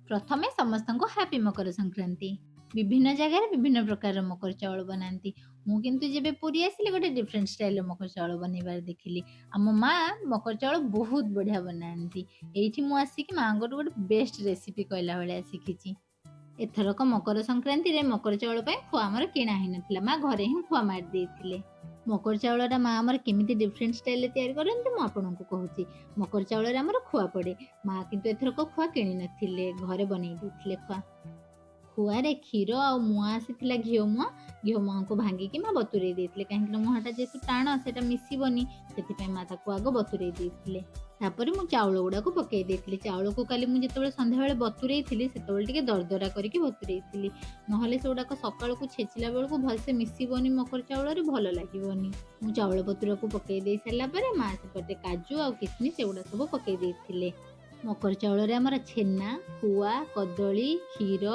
ପ୍ରଥମେ ସମସ୍ତଙ୍କୁ ହ୍ୟାପି ମକର ସଂକ୍ରାନ୍ତି। ବିଭିନ୍ନ ଜାଗାରେ ବିଭିନ୍ନ ପ୍ରକାରର ମକର ଚାଉଳ ବନାନ୍ତି। ମୁଁ କିନ୍ତୁ ଯେବେ ପୁରୀ ଆସିଲି, ଗୋଟେ ଡିଫରେଣ୍ଟ ଷ୍ଟାଇଲର ମକର ଚାଉଳ ବନେଇବାର ଦେଖିଲି। ଆମ ମା ମକର ଚାଉଳ ବହୁତ ବଢ଼ିଆ ବନାନ୍ତି। ଏଇଠି ମୁଁ ଆସିକି ମାଆଙ୍କଠୁ ଗୋଟେ ବେଷ୍ଟ ରେସିପି କହିଲା ଭଳିଆ ଶିଖିଛି। ଏଥରକ ମକର ସଂକ୍ରାନ୍ତିରେ ମକର ଚାଉଳ ପାଇଁ ଖୁଆ ଆମର କିଣା ହେଇନଥିଲା। ମା ଘରେ ହିଁ ଖୁଆ ମାରି ଦେଇଥିଲେ। ମକର ଚାଉଳଟା ମା ଆମର କେମିତି ଡିଫରେଣ୍ଟ ଷ୍ଟାଇଲରେ ତିଆରି କରନ୍ତି, ମୁଁ ଆପଣଙ୍କୁ କହୁଛି। ମକର ଚାଉଳରେ ଆମର ଖୁଆ ପଡ଼େ। ମା କିନ୍ତୁ ଏଥରକ ଖୁଆ କିଣି ନଥିଲେ, ଘରେ ବନେଇ ଦେଇଥିଲେ ଖୁଆ। ଖୁଆରେ କ୍ଷୀର ଆଉ ମୁଆଁ ଆସିଥିଲା, ଘିଅ ମୁଆଁ। ଘିଅ ମୁଆଁକୁ ଭାଙ୍ଗିକି ମା ବତୁରେଇ ଦେଇଥିଲେ, କାହିଁକିନା ମୁଆଁଟା ଯେହେତୁ ଟାଣ, ସେଇଟା ମିଶିବନି। ସେଥିପାଇଁ ମା ତାକୁ ଆଗ ବତୁରେଇ ଦେଇଥିଲେ। ତାପରେ ମୁଁ ଚାଉଳ ଗୁଡ଼ାକୁ ପକେଇ ଦେଇଥିଲି। ଚାଉଳକୁ କାଲି ମୁଁ ଯେତେବେଳେ ସନ୍ଧ୍ୟାବେଳେ ବତୁରେଇଥିଲି, ସେତେବେଳେ ଟିକେ ଦରଦରା କରିକି ବତୁରେଇଥିଲି। ନହେଲେ ସେଗୁଡ଼ାକ ସକାଳକୁ ଛେଚିଲା ବେଳକୁ ଭଲସେ ମିଶିବନି ମକର ଚାଉଳରେ, ଭଲ ଲାଗିବନି। ମୁଁ ଚାଉଳ ବତୁରାକୁ ପକେଇ ଦେଇ ସାରିଲା ପରେ ମା ସେପଟେ କାଜୁ ଆଉ କିସମିସ୍ ଏଗୁଡ଼ା ସବୁ ପକେଇ ଦେଇଥିଲେ। ମକର ଚାଉଳରେ ଆମର ଛେନା, ଖୁଆ, କଦଳୀ, କ୍ଷୀର,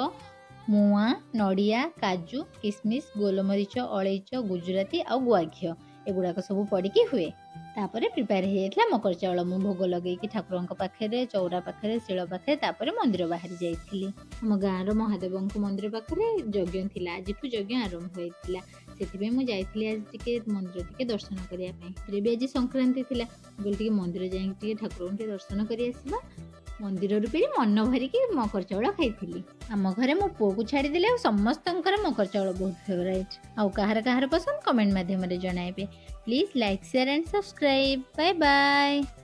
ମୁଆଁ, ନଡ଼ିଆ, କାଜୁ, କିସମିସ୍, ଗୋଲମରିଚ, ଅଳେଇଚ, ଗୁଜୁରାତି ଆଉ ଗୁଆ ଘିଅ ଏଗୁଡ଼ାକ ସବୁ ପଡ଼ିକି ହୁଏ। ତାପରେ ପ୍ରିପେୟାର ହେଇଯାଇଥିଲା ମକର ଚାଉଳ। ମୁଁ ଭୋଗ ଲଗେଇକି ଠାକୁରଙ୍କ ପାଖରେ, ଚଉରା ପାଖରେ, ଶିଳ ପାଖରେ, ତାପରେ ମନ୍ଦିର ବାହାରି ଯାଇଥିଲି। ଆମ ଗାଁର ମହାଦେବଙ୍କ ମନ୍ଦିର ପାଖରେ ଯଜ୍ଞ ଥିଲା। ଆଜିଠୁ ଯଜ୍ଞ ଆରମ୍ଭ ହେଇଥିଲା। ସେଥିପାଇଁ ମୁଁ ଯାଇଥିଲି ଆଜି ଟିକେ ମନ୍ଦିର ଟିକେ ଦର୍ଶନ କରିବା ପାଇଁ। ସେଥିରେ ବି ଆଜି ସଂକ୍ରାନ୍ତି ଥିଲା। ମୁଁ କହିଲି, ଟିକେ ମନ୍ଦିର ଯାଇକି ଟିକେ ଠାକୁରଙ୍କୁ ଟିକେ ଦର୍ଶନ କରି ଆସିବା। ମନ୍ଦିରରୁ ଫେରି ମନ ଭରିକି ମକର ଚାଉଳ ଖାଇଥିଲି। ଆମ ଘରେ ମୋ ପୁଅକୁ ଛାଡ଼ିଦେଲେ ଆଉ ସମସ୍ତଙ୍କର ମକର ଚାଉଳ ବହୁତ ଫେଭରାଇଟ୍। ଆଉ କାହାର କାହାର ପସନ୍ଦ, କମେଣ୍ଟ ମାଧ୍ୟମରେ ଜଣାଇବେ। Please like, share and subscribe. Bye bye.